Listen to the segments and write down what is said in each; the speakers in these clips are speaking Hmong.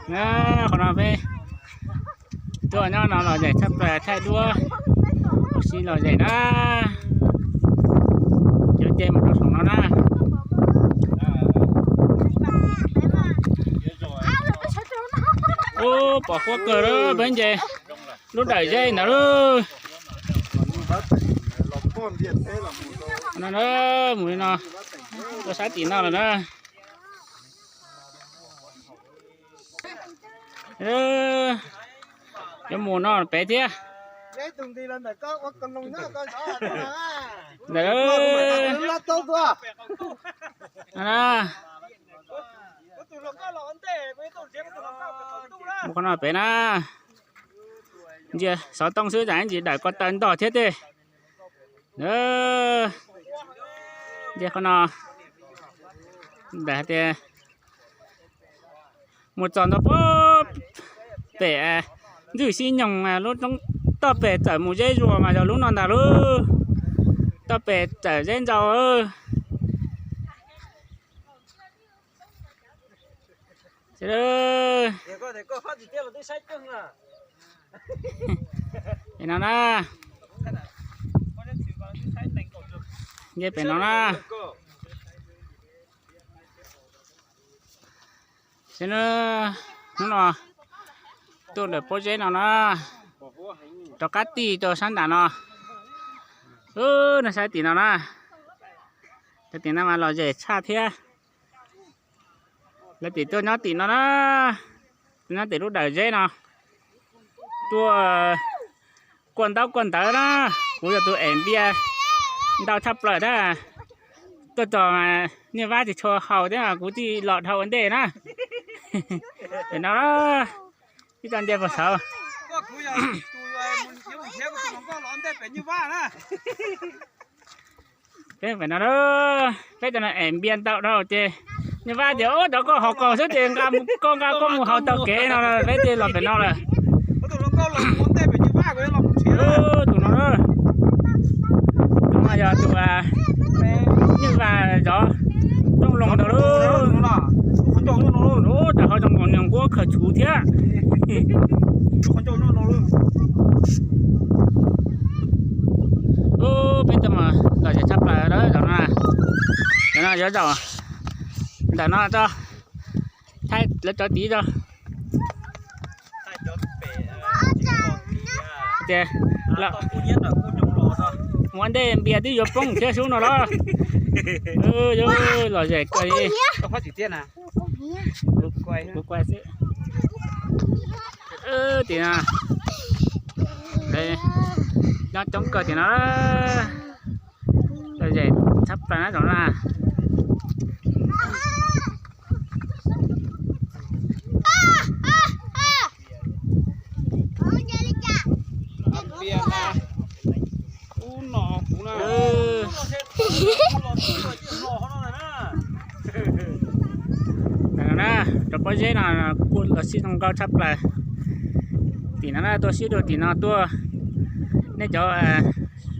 Qhov no peb tuaj nyob no los zem tshaj plaws, thaij duab ua si los zem na. Cov ce mus rau saum no na. Ub, pom huab kawg lawm, peb nce lub dawm zeb ntawd lawm. No na, mus li no, tuaj sab tim no lawm na. Yuav mus no pem thiab. Ntawm mus qhov no pem na. Ntsia xov tooj xwb, tam ntsis dawm ko taw ntog thiab tej. Ntsia qhov no, ntawm hais tias mus txog ntua pem ntxwj xib nyoog lub roob toj pem txawm mus zeb zuag mas yog lub no ntag lub toj pem txawm zeb ntau. Pem no na, nce pem no na. Hnub no tuaj ntawm pob zeb no na, rov qab tig rau sab nram no. Ub, no saib tim no na, cov tim no mas lom zem tshaj thiab. Lawv tim tuaj nyob tim no na, nyob tim lub dawm zeb no, tuaj kuaj ntaub kuaj ntawv na. Kuv yog tus em npias ntau tshaj plaws thiab, tuaj txog mas Nyuj Vab tsis tshua haus thiab kuv thiaj los dhau ua ntej na. Pem no, ib co nce puag saud. Peb pem no, peb cov no em npias ntau dhau ces Nyuj Vab tias, Ub, rov koj haus kaus xwb ces nqa koj, nqa koj mus haus taug kev no, peb thiaj los pem no lawm. Tus no, tus no yog tus Nyuj Vab zov rooj loo ntawd lauj. Ub, tam ho zoo nkaus niag nquab khaws txhuv thiab. Ub, peb tuaj mus lom zem tshaj plaws lawm zaum no. Zaum no yuav zaum ntawm no tso, thaij lawv cov tid tso. Tias mus ua ntej npias twb yuav poob thiab sub no los. Yuav lom zem kawg li. Kuv kuaj xwb. Tim no nyob coob kawg tim no. Lom zem tshaj plaws na zaum no. Rau pob zeb no kuj los sib zoo nkauj tshaj plaws. Tim no na, tuaj sib dua tim no tuaj. Nej cov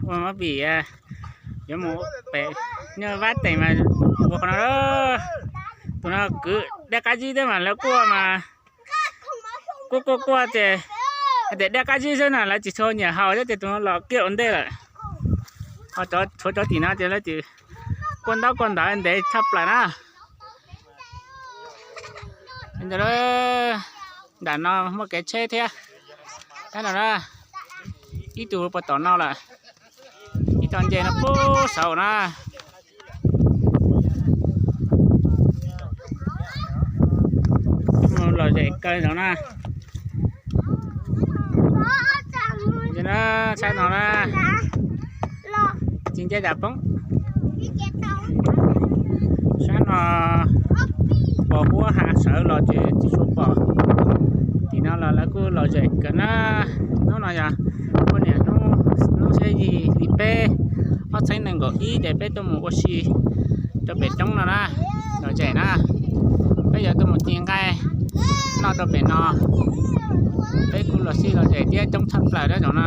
ua movie yuav mus pem Nyuj Vab teem mas ua qhov no. Tus no kwv dej qab zib thiab mas lawv kuaj mas kuaj kuaj kuaj ces hais tias dej qab zib xwb na, lawv tsis tshua nyiam haus thiab ces tus no los kiag ua ntej lawm. Ho tshuav cov tim no ces lawv kuaj ntaub kuaj ntawv ntev tshaj plaws na. Nram no muaj kev tsheb thiab. Tab no na, ib tug puag tom no lawm, ib tug nce no puag saud na. Lom zem kawg no na. Sab no na, tsis nce dam poob. Sab no pos huab hav sawv los ces tsis tshua pom. Tim no los lawv kuj lom zem kawg na. Hnub no yog poj niam hnub, hnub xiab yim hli peb, ob txhiab nees nkaum ib ces peb tuaj mus ua si rau pem roob no na, lom zem na. Peb yuav tuaj mus ci nqaij noj rau pem no. Peb kuj los sib lom zem thiab coob tshaj plaws na zaum no.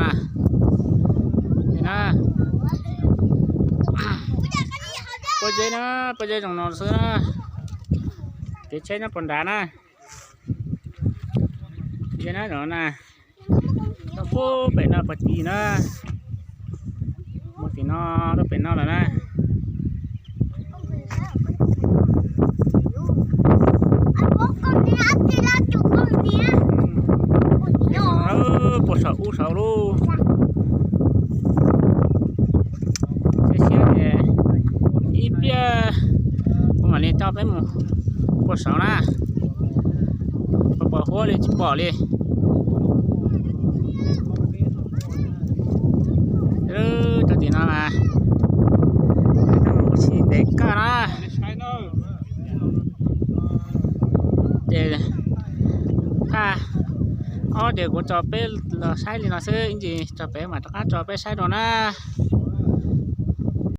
Pob zeb na, pob zeb zoo no xwb na. Kev tsheb nyob puag nrad na. Ces na, no na, tau pub pem no pas tis na, mus tim no rau pem no lawm na. Puag saum ub saud lauj. Siab siab ces ib pliag kuv mam li coj peb mus puag saud na. Pos pos huab li tsis pom li. Rau tim no mas tsis ntev kawg na. Ces thaj ob ces kuv tso peb los saib li no xwb, ib ntsis tso pem mam rov qab tso peb saib dua na.